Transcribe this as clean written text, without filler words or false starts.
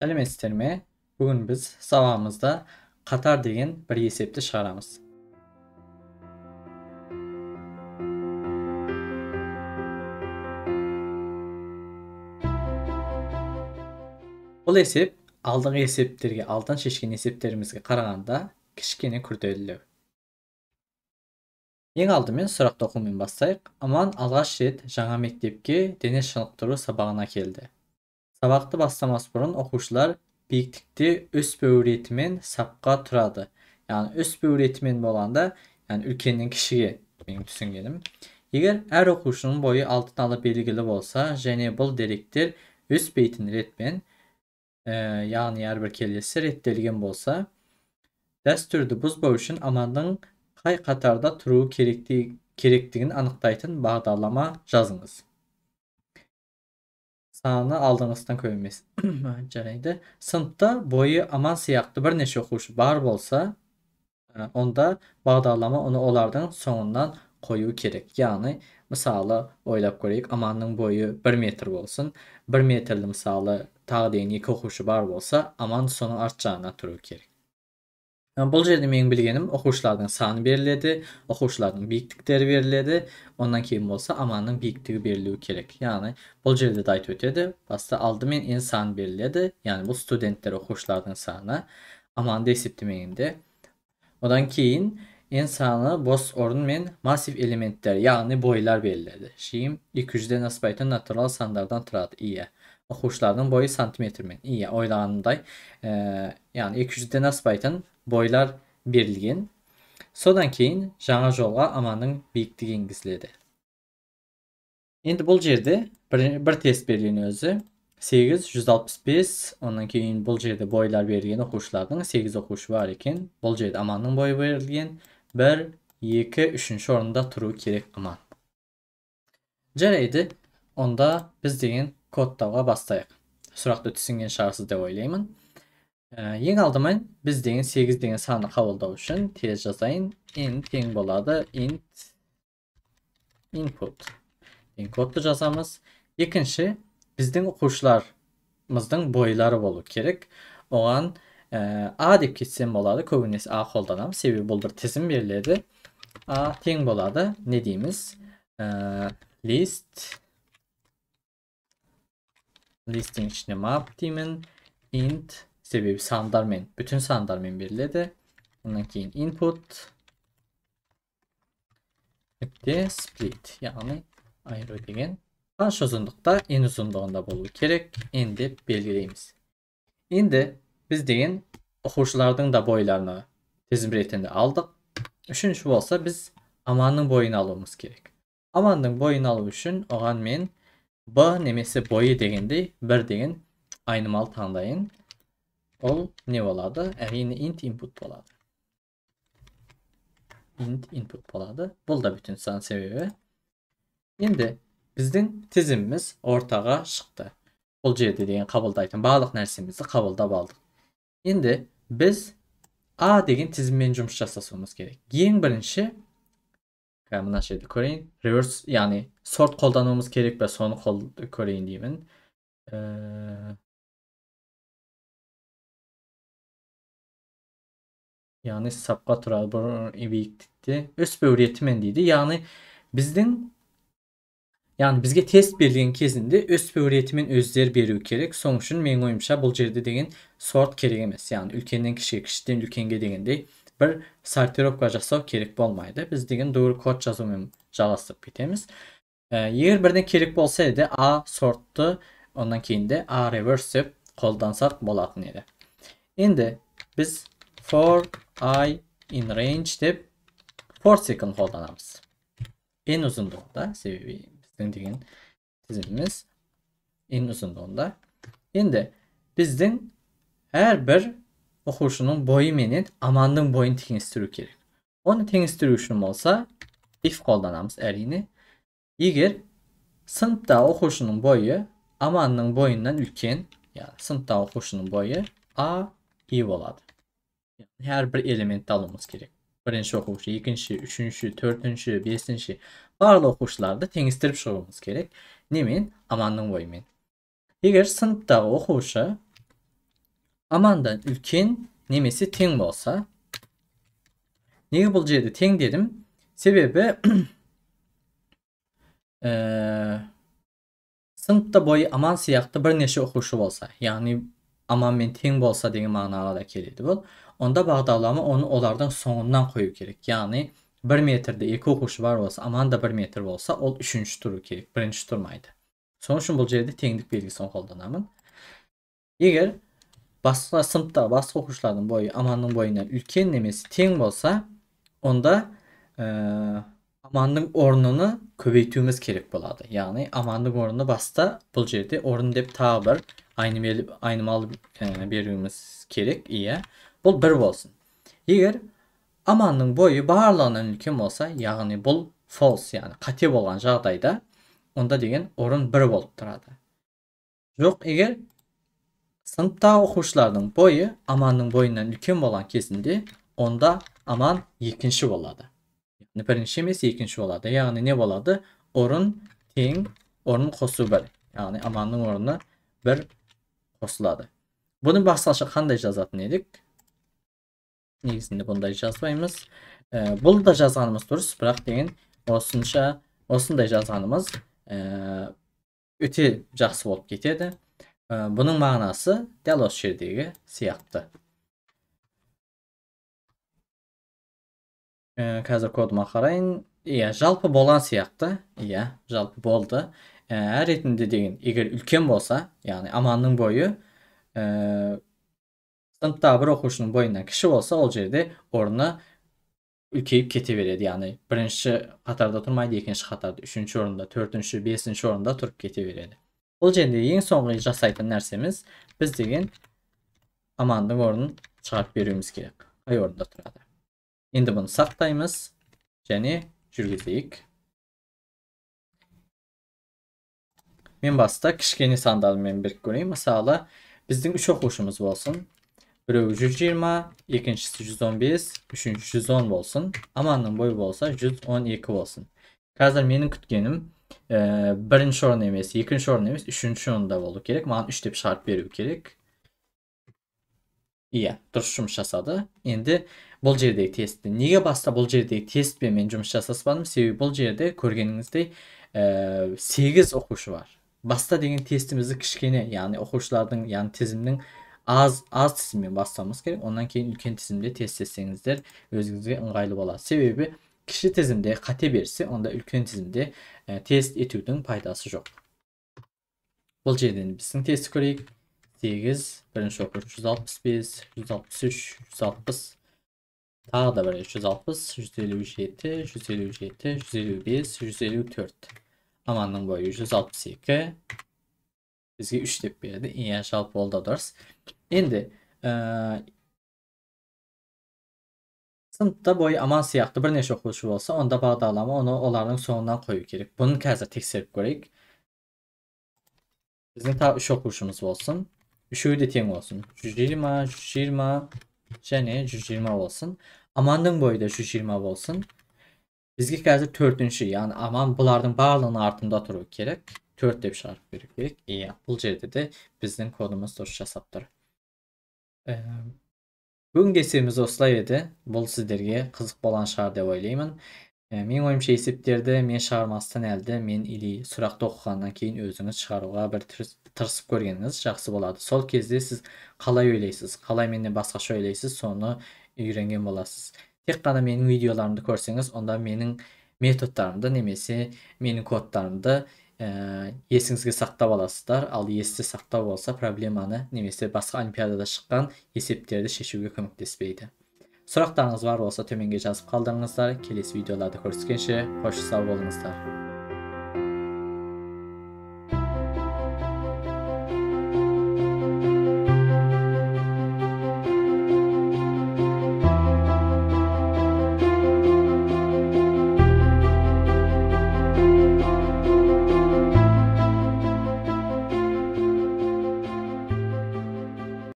Сәлеметсіздер ме? Бүгін біз сабағымызда қатар деген бір есепті шығарамыз. Бұл есеп алдыңғы есептерге, алдын шешкен есептерімізге қарағанда кішкене күрделілеу. Ең алдымен сұрақты оқумен бастайық. Аман алғаш рет жаңа мектепке дене шынықтыру сабағына келді. Сабақты бастамас бұрын оқушылар биіктікте өспеу ретімен сапқа тұрады. Яғни өспеу ретімен болғанда, яғни үлкеннен кішіге, менің түсінгенім. Егер әр оқушының бойы алдын ала белгілі болса, және бұл деректер өспейтін ретпен, яғни әрбір келесі реттелген болса, дәстүрді бұзбау үшін Аманның қай қатарда тұруы керектігін анықтайтын бағдарлама жазыңыз. Саны алдыңғысынан көп емес. Жарайды. Сыныпта бойы Аман сияқты бірнеше оқушы бар болса, онда бағдарлама оны олардың соңынан қою керек. Яғни, мысалы, ойлап көрейік, Аманның бойы 1 метр болсын. 1 метрлі мысалы тағы деген 2 оқушы бар болса, Аман соның арт жағына тұру керек. Бұл жерде менің білгенім, оқушылардың саны беріледі, оқушылардың биіктіктері беріледі, ондан кейін болса Аманның биіктігі берілуі керек. Яғни бұл жерде де айтып өтеді, баста алдымен ен сан беріледі, яғни бұл студенттер оқушылардың саны, Аманды есептемегенде. Одан кейін ен саны бос орын мен массив элементтер, яғни бойлар беріледі. Жиым 200-ден аспайтын натурал сандардан тұрады. Иә. Оқушылардың бойы сантиметрмен. Иә, ойлағанымдай, яғни 200-ден аспайтын бойлар берілген. Содан кейін жаңа жолға Аманның биіктігі енгізіледі. Енді бұл жерде бір тест берілген өзі 8, 165, ондан кейін бұл жерде бойлар берілген оқушылардың 8 оқушы бар екен. Бұл жерде Аманның бойы берілген 1, 2, 3-ші орында тұру керек Аман. Жарайды, онда біз деген кодтауға бастайық. Сұрақты түсінген шығарсыз деп ойлаймын. Ең алдымен біз деген 8 деген санды қабылдау үшін тез жазайын. N тең болады int input деген кодты жазамыз. Екінші, біздің оқушыларымыздың бойлары болу керек. Оған A деп кетсем болады. Көбінесе A қолданамыз, себебі бұл бір тізім беріледі. A тең болады. Не дейміз? List listing ішіне map деймін. Int, себебі сандармен, бүтін сандармен беріледі. Ondan кейін input нүкте split, яғни айыру деген қанша ұзындықта, n ұзындығында болу керек, n деп белгілейміз. Енді біз деген оқушылардың да бойларını тізім ретінде алдық. Үшінші болса біз Аманның бойын алуымыз керек. Аманның бойын алу үшін оған мен b немесе бойы дегендей 1 деген айнымалы таңдайын. Ол не болады? Әрине int input болады. Int input болады. Бұл да бүтін сан себебі. Енді біздің тізіміміз ортаға шықты. Бұл жерде деген қабылдайтын барлық нәрсемізді қабылдап алдық. Енді біз A деген тізіммен жұмыс жасасуымыз керек. Ең бірінші мына жерді көрейін. Reverse, яғни сорт қолдануымыз керек пе, соны көрейін деймін. Яғни сапқа тұрады бұл биіктікте өспеу ретімен дейді. Яғни біздің, яғни бізге тест берілген кезінде өспеу ретімен өздері беру керек. Соның үшін менің ойымша бұл жерде деген сорт керек емес. Яғни үлкеннен кішіге, кішіден үлкенге дегендей бір сортировка жасау керек болмайды. Біз деген doğru код жазумен жалғастырып кетеміз. Егер бірден керек болса еді A сортты, ондан кейін де A reverse деп қолдансақ болатын еді. Енді біз for i in range деп for циклін қолданамыз. N ұзындығында, себебі біздің деген тізіміміз n ұзындығында. Енді біздің әрбір оқушының бойы менен Аманның бойын теңестіру керек. Оны теңестіру үшін болса if қолданамыз әрине. Егер сыныпта оқушының бойы Аманның бойынан үлкен, яғни сыныпта оқушының бойы A i болады. Әрбір элементті алуымыз керек. Бірінші оқушы, екінші, үшінші, төртінші, бесінші барлық оқушыларды теңестіріп шығуымыз керек. Немен? Аманның бойымен. Егер сыныптағы оқушы Амандан үлкен немесе тең болса. Неге бұл жерде тең дедім? Себебі сыныпта бойы Аман сияқты бірнеше оқушы болса, яғни Аманмен тең болса деген мағынаға да келеді бұл. Онда бағдарлама оны олардың соңынан қою керек. Яғни 1 метрде 2 оқушы бар болса, Аман да 1 метр болса, ол үшінші тұру керек, бірінші тұрмайды. Сол үшін бұл жерде теңдік белгісін қолданамын. Егер басқа сыныпта басқа оқушылардың бойы Аманның бойынан үлкен немесе тең болса, онда Аманның орнını көбейтуіміз керек болады. Яғни Аманның орны баста бұл жерде орын деп тағы бір айнымалы беруіміз керек. Иә, бұл 1 болсын. Егер Аманның бойы барлығынан үлкен болса, яғни бұл false, яғни қате болған жағдайда, онда деген орын 1 болып тұрады. Жоқ, егер сыныптағы оқушылардың бойы Аманның бойынан үлкен болған кезінде, онда Аман екінші болады. Яғни бірінші емес, екінші болады. Яғни не болады? Орын тең орын қосу 1. Яғни Аманның орны 1 қосылады. Бұны басқаша қандай жазатын едік? Негізінде бұндай жазбаймыз. Бұл да жазғанымыз дұрыс, бірақ деген осындай жазғанымыз өте жақсы болып кетеді. Бұның мағынасы дәл осы жердегі сияқты. Қазір кодыма қарайын. Иә, жалпы болған сияқты. Иә, жалпы болды. Әр ретінде деген егер үлкен болса, яғни Аманның бойы сыныптағы бір оқушының бойынан кіші болса, ол жерде орны үлкейіп кете береді. Яғни бірінші қатарда тұрмайды, екінші қатарда, үшінші орында, төртінші, бесінші орында тұрып кете береді. Бұл жерде ең соңғы жасайтын нәрсеміз, біз деген Аманның орнын шығарып беруіміз керек. Қай орында тұрады? Енді бұны сақтаймыз және жүргізейік. Мен баста кішкене сандармен біріп көрейін. Мысалы, біздің 3 оқушымыз болсын. Біреуі 120, екіншісі 115, үшіншісі 110 болсын. Аманның бойы болса 112 болсын. Қазір менің күткенім бірінші орын емес, екінші орын емес, үшінші орында болу керек. Маған 3 деп шығарып беру керек. Иә, дұрыс жұмыс жасады. Енді бұл жердегі тестті. Неге баста бұл жердегі тестпен мен жұмыс жасаспадым? Себебі бұл жерде көргеніңіздей 8 оқушы бар. Баста деген тестімізді кішкене, яғни оқушылардың, яғни тізімнің аз тізіммен бастауымыз керек. Ондан кейін үлкен тізімде тест істесеңіздер өзіңізге ыңғайлы болады. Себебі кіші тізімде қате берсе, онда үлкен тізімде тест етудің пайдасы жоқ. Бұл жерден біздің тестті көрейік. 8, бірінші оқушы 165, 163, 160, тағы да бір 160, 157, 157, 155, 154. Аманның бойы 162. Бізге 3 деп берді. Иә, жалпы ол да дұрыс. Енді сыныпта бойы Аман сияқты бірнеше оқушы болса, онда бағдарлама оны олардың соңынан қою керек. Бұны қазір тексеріп көрейік. Біздің тағы 3 оқушымыз болсын. Үшеуі де тең болсын. 120, 120 және 120 болсын. Аманның бойы да 120 болсын. Бізге қазір 4-ші, яғни Аман бұлардың барлығының артында тұру керек. 4 деп шығарып беру керек. Иә, бұл жерде де біздің кодымыз дұрыс жасап тұр. Бүгінгі есебіміз осылай еді. Бұл сіздерге қызық болған шығар деп ойлаймын. Менің ойымша есептерді мен шығармастан әлде мен или сұрақты оқығаннан кейін өзіңіз шығаруға бір тырысып көргеніңіз жақсы болады. Сол кезде сіз қалай ойлайсыз, қалай менен басқаша ойлайсыз, соны үйренген боласыз. Тек қана менің видеоларымды көрсеңіз, онда менің методтарымды немесе менің кодтарымды есіңізге сақтап аласыздар. Ал есте сақтау болса, проблеманы немесе басқа олимпиадада шыққан есептерді шешуге көмектеспейді. Сұрақтарыңыз бар болса төменге жазып қалдырыңыздар. Келесі видеоларда көріскенше қош сау болыңыздар.